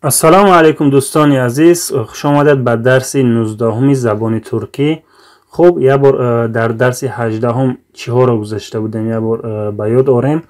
Ассалому алайкум, дӯстони азиз, хуш омадед ба дарси 19-уми забони туркӣ. Хуб, як бор дар дарси 18-ум чиҳоро гузашта будем, як бор ба ёд орем.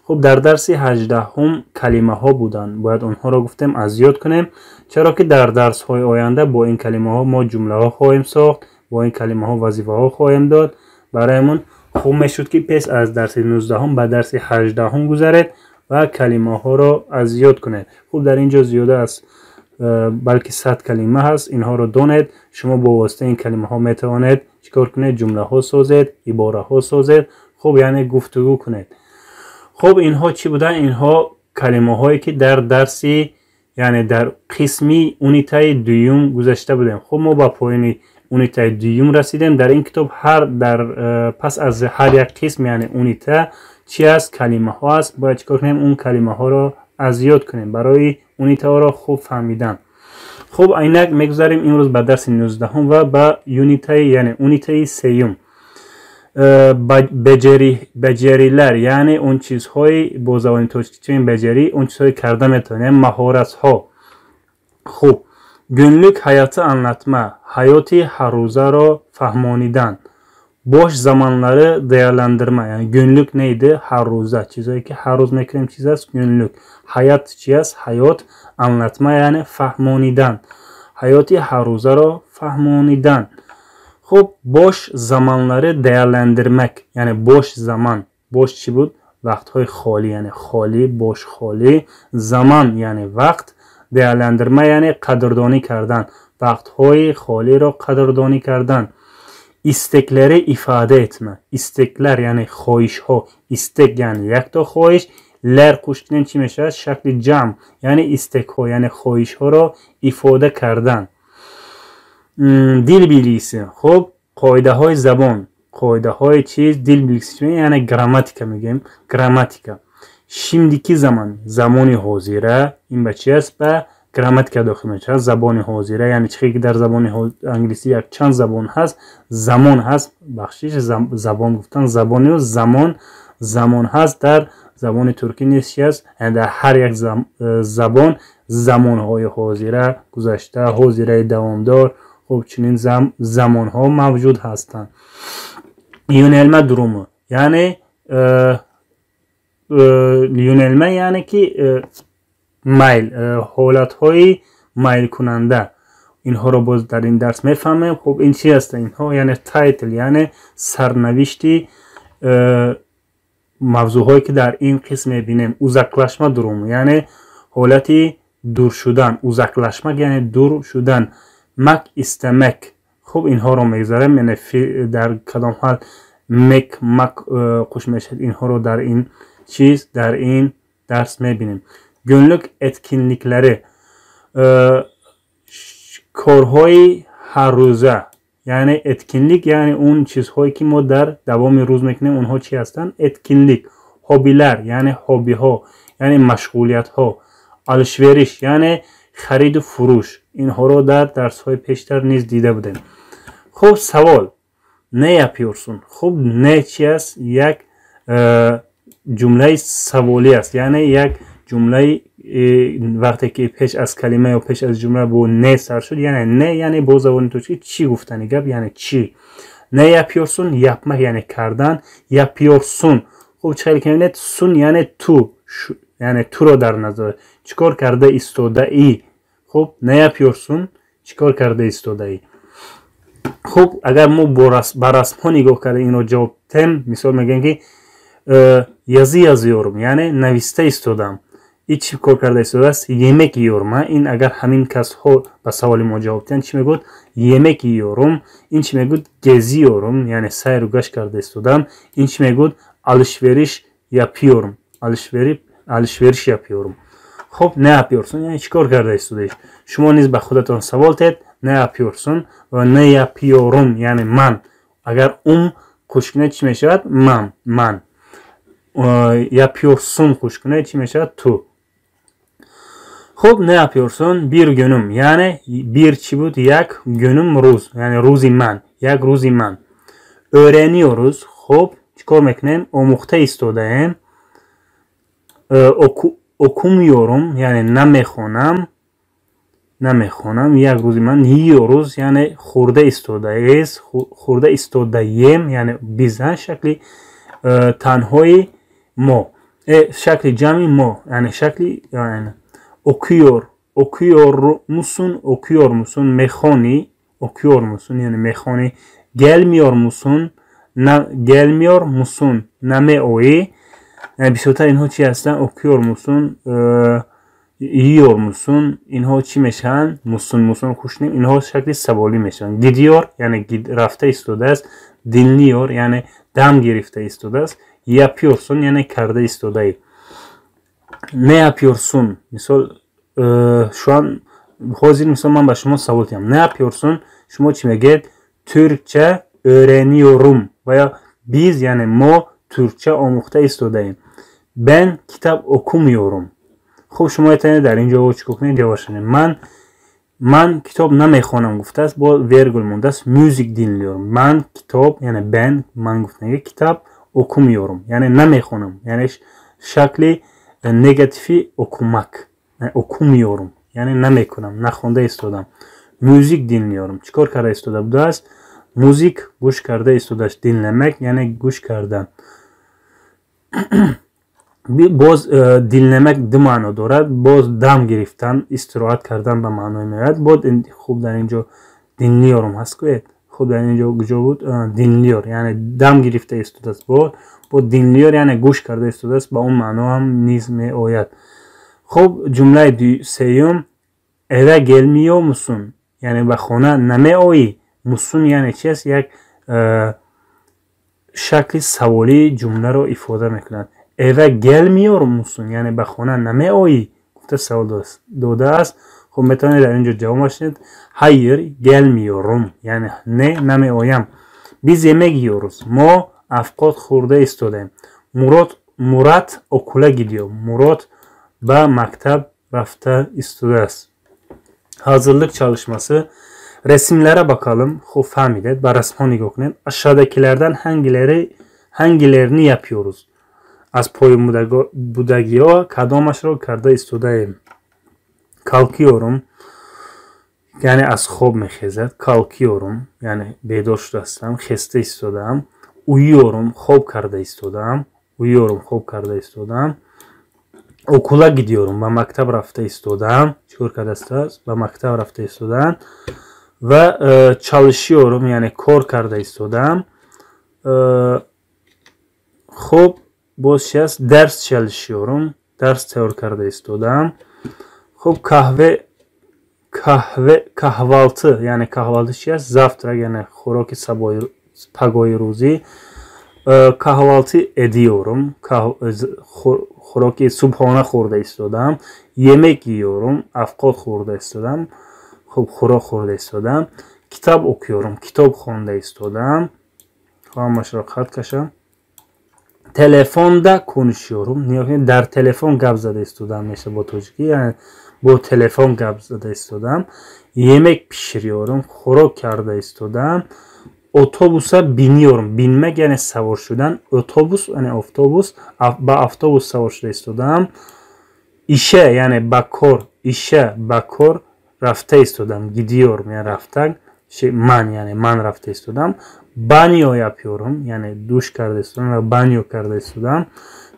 Хуб, дар дарси 18-ум калимаҳо буданд, бояд онҳоро гуфтем аз ёд кунем, чаро ки дар дарсҳои оянда бо ин калимаҳо мо ҷумлаҳо хоҳем сохт, бо ин калимаҳо вазифаҳо хоҳем дод. Бароямон хуб мешуд, ки пеш аз дарси 19-ум ба дарси 18-ум гузаред ва калимаҳоро аз ёд кунед. Хуб, дар ин ҷо зиёда аз балки 100 калима ҳаст, инҳоро донед. Шумо бо воситаи ин калимаҳо метавонед чӣ кор кунед? Ҷумлаҳо созед, ибораҳо созед, хуб, яъне гуфтугӯ кунед. Хуб, инҳо чӣ буданд? Инҳо калимаҳое, ки дар дарси, яъне дар қисми унитаи дуюм гузашта будем. Хуб, мо ба поёни унитаи дуюм расидем. Дар ин китоб ҳар дар пас аз ҳар як қисм, яъне унита, чӣ аст? Калимаҳо аст. Бояд чӣ кор кунем? Он калимаҳоро аз ёд кунем барои унитаҳоро хуб фаҳмидан. Хуб, айнак мегузарем имрӯз ба дарси 19-ум ва ба юнитаи, яъне унитаи сеюм. Beceriler, яъне он чизҳои, бо забони тоҷикӣ чӣ beceri, он чизҳое карда метавонем, маҳоратҳо. Хуб, günlük hayatı anlatma, ҳаёти ҳаррӯзаро фаҳмонидан. Boş zamanları değerlendirme, яъне günlük нейди? Ҳаррӯза, чизое ки ҳар рӯз мекунем, чиз аст günlük. Hayat чи аст? Ҳаёт. Anlatma, яъне фаҳмонидан, ҳаёти ҳаррӯзаро фаҳмонидан. Хуб, boş zamanları değerlendirmek, яъне boş zaman. Boş чӣ буд? Вақтҳои холӣ, яъне холӣ, boş, холӣ. Zaman, яъне вақт. Değerlendirme, яъне қадрдонӣ кардан, вақтҳои холиро қадрдонӣ кардан. Istekleri ifade etme. Istekler, яъне хоҳишҳо. Istek, яъне якто хоҳиш. Ler қӯш кунем, чӣ мешавад? Шакли ҷамъ, яъне istek ҳо, яъне хоҳишҳоро ифода кардан. Dil bilgisi. Хуб, қоидаҳои забон, қоидаҳои чиз. Dil bilgisi, яъне грамматика мегӯем, грамматика. Şimdiki zaman, замони ҳозира. Ин ба чи аст? Ба грамматика дохил мешавад. Забони ҳозира, яъне чӣ ки дар забони англисӣ якчанд забон ҳаст, замон ҳаст, бахшиш, забон гуфтан, забонию замон, замон ҳаст. Дар забони туркӣ низ чи аст? Яъне дар ҳар як забон замонҳои ҳозира, гузашта, ҳозираи давомдор, хуб, чунин замонҳо мавҷуд ҳастанд. Yönelme durumu, яъне yönelme, яъне ки майл, ҳолатҳои майлкунанда. Инҳоро боз дар ин дарс мефаҳмем. Хуб, ин чи ҳастанд инҳо? Яъне title, яъне сарнавишти мавзӯъҳое, ки дар ин қисм мебинем. Uzaklaşma durumu, яъне ҳолати дур шудан. Uzaklaşmak, яъне дур шудан. Mek, istemek. Хуб, инҳоро мегузарем, яъне дар кадом ҳол mek, mak қӯш мешавад, инҳоро дар ин чиз, дар ин дарс мебинем. Günlük etkinlikleri, корҳои ҳаррӯза, яъне etkinlik, яъне он чизҳое, ки мо дар давоми рӯз мекунем, онҳо чӣ ҳастанд? Etkinlik. Hobiler, яъне хоббиҳо, яъне машғулиятҳо. Alışveriş, яъне хариду фурӯш. Инҳоро дар дарсҳои пештар низ дида будем. Хуб, савол: ne yapıyorsun? Хуб, ne чи аст? Як ҷумлаи саволӣ аст, яъне як ҷумлаи вақте ки пеш аз калима ё пеш аз ҷумла бо ne сар шуд, яъне ne, яъне бо забони тоҷикӣ чӣ гуфтани гап, яъне чӣ. Ne yapıyorsun? Yapmak, яъне кардан. Yapıyorsun. Хуб, чӣ хеле ки мебинед, sun, яъне ту, яъне туро дар назар, чӣ кор карда истодаӣ? Хуб, ne yapıyorsun, чӣ кор карда истодаӣ? Хуб, агар мо ба расмҳо нигоҳ карда инро ҷавоб тем, мисол мегӯем, ки yazı yazıyorum, яъне нависта истодам. И чӣ кор карда истодааст? Yemek yiyorum. Ин агар ҳамин касҳо ба саволи мо ҷавоб диҳанд, чӣ мегӯяд? Yemek yiyorum. Ин чӣ мегӯяд? Geziyorum, яъне сайру гашт карда истодам. Ин чӣ мегӯяд? Alışveriş yapıyorum, alışveriş yapıyorum. Хуб, ne yapıyorsun, яъне чӣ кор карда истодаӣ? Шумо низ ба худатон савол тед: ne yapıyorsun ва ne yapıyorum, яъне ман. Агар um қӯш кунед, чӣ мешавад? Ман, ман. Yapıyorsun қӯш кунед, чӣ мешавад? Ту. Хуб, ne yapıyorsun? Bir günüm, яъне bir чӣ буд? Як. Günüm, рӯз, яъне рӯзи ман, як рӯзи ман. Öğreniyoruz. Хуб, чӣ кор мекунем? Омӯхта истодаем. Okumuyorum, яъне намехонам. Намехонам. Як рӯзи ман yiyoruz, яъне хӯрда истодаест, хӯрда истодаем, яъне бизан шакли танҳои мо, шакли ҷамъи мо, яъне шакли okuyor, okuyor musun, okuyor musun, мехонӣ, okuyor musun, яъне мехонӣ. Gelmiyor musun, gelmiyor musun, намеоӣ. Бисёртар инҳо чи ҳастанд? Okuyor musun, yiyor musun, инҳо чӣ мешаванд? Musun, musun хушнем, инҳо шакли саволӣ мешаванд. Gidiyor, яъне рафта истодааст. Dinliyor, яъне дам гирифта истодааст. Yapıyorsun, яъне карда истодаӣ. Ne yapıyorsun, мисол шуан ҳозир, мисол, ман ба шумо савол диҳам: ne yapıyorsun, шумо чӣ мегӯед? Türkçe öğreniyorum ва ё biz, яъне мо туркча омӯхта истодаем. Ben kitap okumuyorum. Хуб, шумо метавонед дар ин ҷо чӣ кунед? Ҷавоб шунед. Ман китоб намехонам гуфтааст, бо вергул мондааст. Müzik dinliyorum. Ман китоб, яъне ben, ман гуфтанги, kitap okumuyorum, яъне намехонам, яъне шакли негативи okumak, okumuyorum, яъне намекунам, нахонда истодам. Müzik dinliyorum, чӣ кор карда истода будааст? Музик гӯш карда истодааст. Dinlemek, яъне гӯш кардан. Боз dinlemek ду маъно дорад: боз дам гирифтан, истироҳат кардан ба маъное меояд. Боз хуб, дар ин ҷо dinliyorum ҳаст, гӯед. Хуб, дар ин ҷо куҷо буд? Dinliyor, яъне дам гирифта истодааст. Бо dinliyor, яъне гӯш карда истодааст, ба он маъно ҳам низ меояд. Хуб, ҷумлаи сеюм: eve gelmiyor musun, яъне ба хона намеоӣ. Musun яъне чи аст? Як шакли саволии ҷумларо ифода мекунад. Eve gelmiyor musun, яъне ба хона намеоӣ гуфта савол додааст. Хуб, метавонед дар ин ҷо ҷавоб башед: hayır, gelmiyorum, яъне не, намеоям. Biz yemek yiyoruz, мо авқот хӯрда истодаем. Murat okula gidiyor, Мурод ба мактаб рафта истодааст. Hazırlık çalışması. Resimlere bakalım. Хуб, фаҳмидед, ба расмҳо нигоҳ кунед. Aşağıdakilerden hangilerini yapıyoruz? Аз поён будагиҳо кадомашро карда истодаем? Kalkıyorum, яъне аз хоб мехезад. Kalkıyorum, яъне бедор шудаастам, хеста истодаам. Uyuyorum, хоб карда истодаам. Uyuyorum, хоб карда истодаам. Okula gidiyorum, ба мактаб рафта истодаам. Чӣ кор карда истодааст? Ба мактаб рафта истодаам. Ва çalışıyorum, яъне кор карда истодаам. Хуб, боз чи аст? Ders çalışıyorum, дарс тайёр карда истодаам. Хуб, kahve, kahve, kahvaltı, яъне kahvaltı чи аст? Завтрак, яъне хӯроки пагоҳи рӯзӣ. Kahvaltı ediyorum, хӯроки субҳона хӯрда истодаам. Yemek yiyorum, авқот хӯрда истодаам. Хуб, хӯрок хӯрда истодаам. Kitap okuyorum, китоб хонда истодаам. Ҳамашро хат кашам. Telefonda konuşuyorum, дар телефон гап зада истодаам меша бо тоҷикӣ, яъне бо телефон гап зада истодаам. Yemek pişiriyorum, хӯрок карда истодаам. Otobüse biniyorum, binmek, яъне савор шудан. Otobüs, яъне автобус, ба автобус савор шуда истодаам. Işe, яъне ба кор, işe, ба кор рафта истодам. Gidiyorum, яъне рафтан ман, яъне ман рафта истодам. Banyo yapıyorum, яъне душ карда истодам ва банё карда истодам.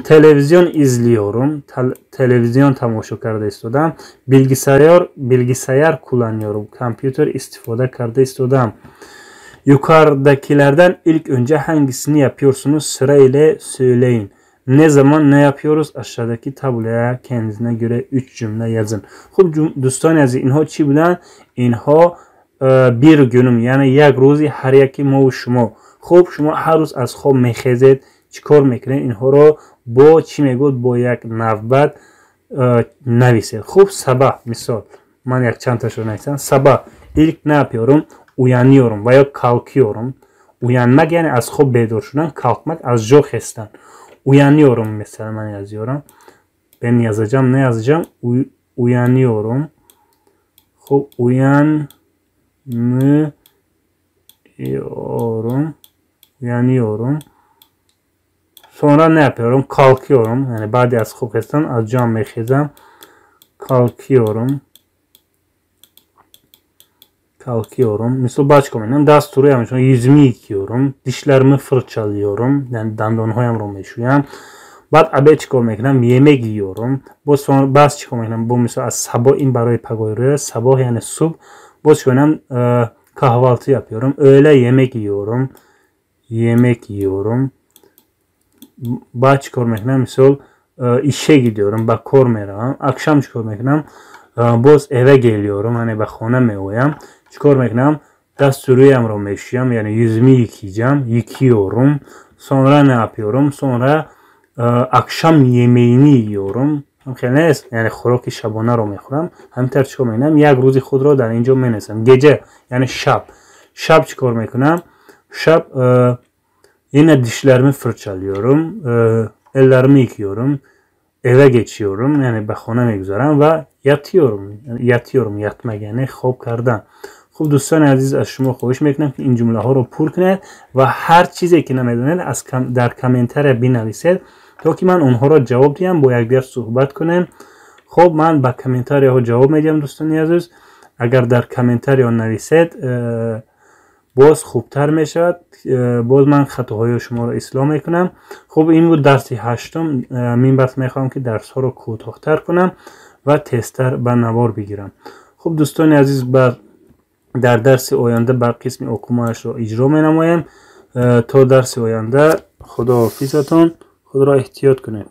Televizyon izliyorum, телевизион тамошо карда истодам. Bilgisayar kullanıyorum, компютер истифода карда истодам. Yukarıdakilerden ilk önce hangisini yapıyorsunuz, sıra ile söyleyin. Ne zaman ne yapıyoruz? Aşağıdaki tabloya kendine göre 3 cümle yazın. Хуб, дӯстони азиз, инҳо чӣ буданд? Инҳо bir günüm, яъне як рӯзи ҳар яки мову шумо. Хуб, шумо ҳар рӯз аз хоб мехезед, чӣ кор мекунед? Инҳоро бо чӣ мегӯд, бо як навбат нависед. Хуб, sabah, мисол, ман якчандташро нависам. Sabah ilk ne yapıyorum? Uyanıyorum ва ё kalkıyorum. Uyanmak, яъне аз хоб бедор шудан, kalkmak, аз ҷо хестан. Uyanıyorum, mesela мен yazıyorum. Ben yazacağım. Ne yazacağım? Uyanıyorum. Хуб, uyanıyorum. Uyanıyorum. Sonra ne yapıyorum? Kalkıyorum. Яъне баъди аз хоб хестан аз ҷоам мехезам. Kalkıyorum. Kalkıyorum. Мисол, баъд чикор мекунам? Дасту рӯям, yüzümü yıkıyorum. Dişlerimi fırçalıyorum. Яъне дандонҳоямро мешӯям. Баъд обед чикор мекунам? Yemek yiyorum. Боз баъд чикор мекунам? Бо мисол, аз сабоҳ, ин барои пагоҳи рӯз, sabah, яъне субҳ. Боз чикор мекунам? Kahvaltı yapıyorum. Öğle yemek yiyorum. Yemek yiyorum. Баъд чикор мекунам? Мисол, işe gidiyorum, ба кор меравам. Akşam чикор мекунам? Боз eve geliyorum, яъне ба хона меоям. Чикор мекунам? Дасту рӯямро мешӯям, яъне yüzümü yıkayacağım, yıkıyorum. Sonra ne yapıyorum? Sonra akşam yemeğini yiyorum. Хеле нест, яъне хӯроки шабонаро мехӯрам. Ҳамин тавр чикор мекунам? Як рӯзи худро дар ин ҷо менависам. Gece, яъне шаб. Шаб чикор мекунам? Шаб yine dişlerimi fırçalıyorum, ellerimi yıkıyorum, eve geçiyorum, яъне ба хона мегузарам ва yatıyorum. Yatıyorum, yatmak, яъне хоб кардан. Хуб, дӯстони азиз, аз шумо хоҳиш мекунам, ки ин ҷумлаҳоро пур кунед ва ҳар чизе ки намедонед, аз дар комментария бинависед, то ки ман онҳоро ҷавоб диҳам, бо якдигар суҳбат кунем. Хуб, ман ба комментарияҳо ҷавоб медиҳам, дӯстони азиз. Агар дар комментария нависед, боз хубтар мешавад, боз ман хатоҳои шуморо ислоҳ мекунам. Хуб, ин буд дарси ҳаштум. Минбаъд мехоҳам, ки дарсҳоро кӯтоҳтар кунам ва тезтар ба навор бигирам. Хуб, дӯстони азиз, дар дарси оянда ба қисми okuma ашро иҷро менамоем. То дарси оянда, худоҳофизатон, худро эҳтиёт кунед.